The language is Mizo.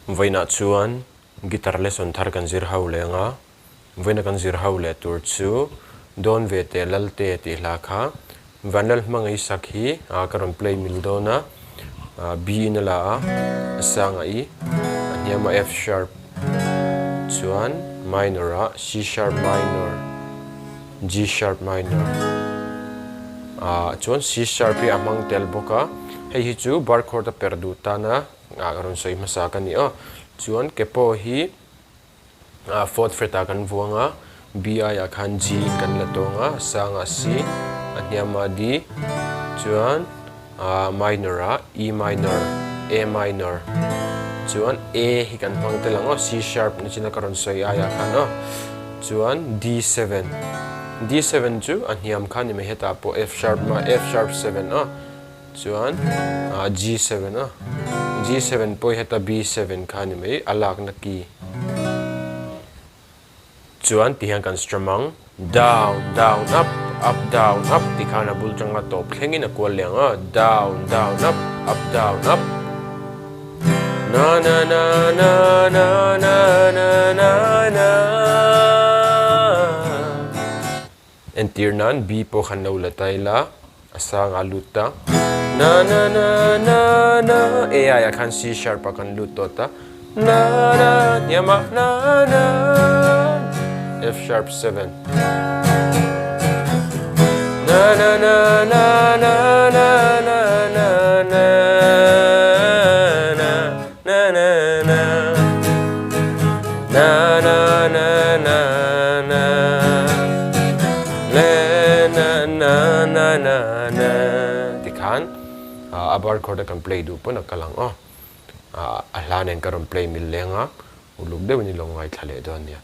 Vawiinah chuan guitar lesson thar kan zir ho leh ang a, vawiina kan zir ho leh tur chu Dawn ve teh Lalte tih hla kha Vanlal hmangaih sak hi ka rawn play mil dawn a, B in a la a, a sang a E, a hniam a F sharp, chuan minor ah C sharp minor, G sharp minor ah chuan C sharp hi a hmang tel bawk a, hei hi chu bar chord a per duh tana rawn sawi hmasa ka ni aw. Chuan ke pawh hi fourth fret ah kan vuang a, B aiah khan G in kan la tawng a, a sangah C, a hniamah D, chuan minor ah E minor, A minor, chuan A hi kan hmang tel ang aw, C sharp nichina ka rawn sawi aiah khan aw, chuan D7, D7 chu a hniam kha ni mai hetah pawh F sharp ma F sharp 7 aw, chuan G7 aw, G7 pawh hi heta B7 kha ni mai a lakna key. Chuan ti hian kan strum ang, down, down, up, up, down, up ti khan a bul tanga tawp thlengin a kual leh ang a, down, down, up, up, down, up. Na na na na na na na na na. Entir nan B pawh khan lo la ta ila, a sang a lut ta. Na na na na na A aiah khan C sharp ah kan lut tawh ta. Na na hniam ah na na F sharp 7. Na na na na na na na na na na na na na na na na na na le na na na na na tikhan a bar chord a kan play duh pawn a kal ang aw a hla nen ka rawn play mil leng a uluk deuhin i lo ngaithla leh dawn nia.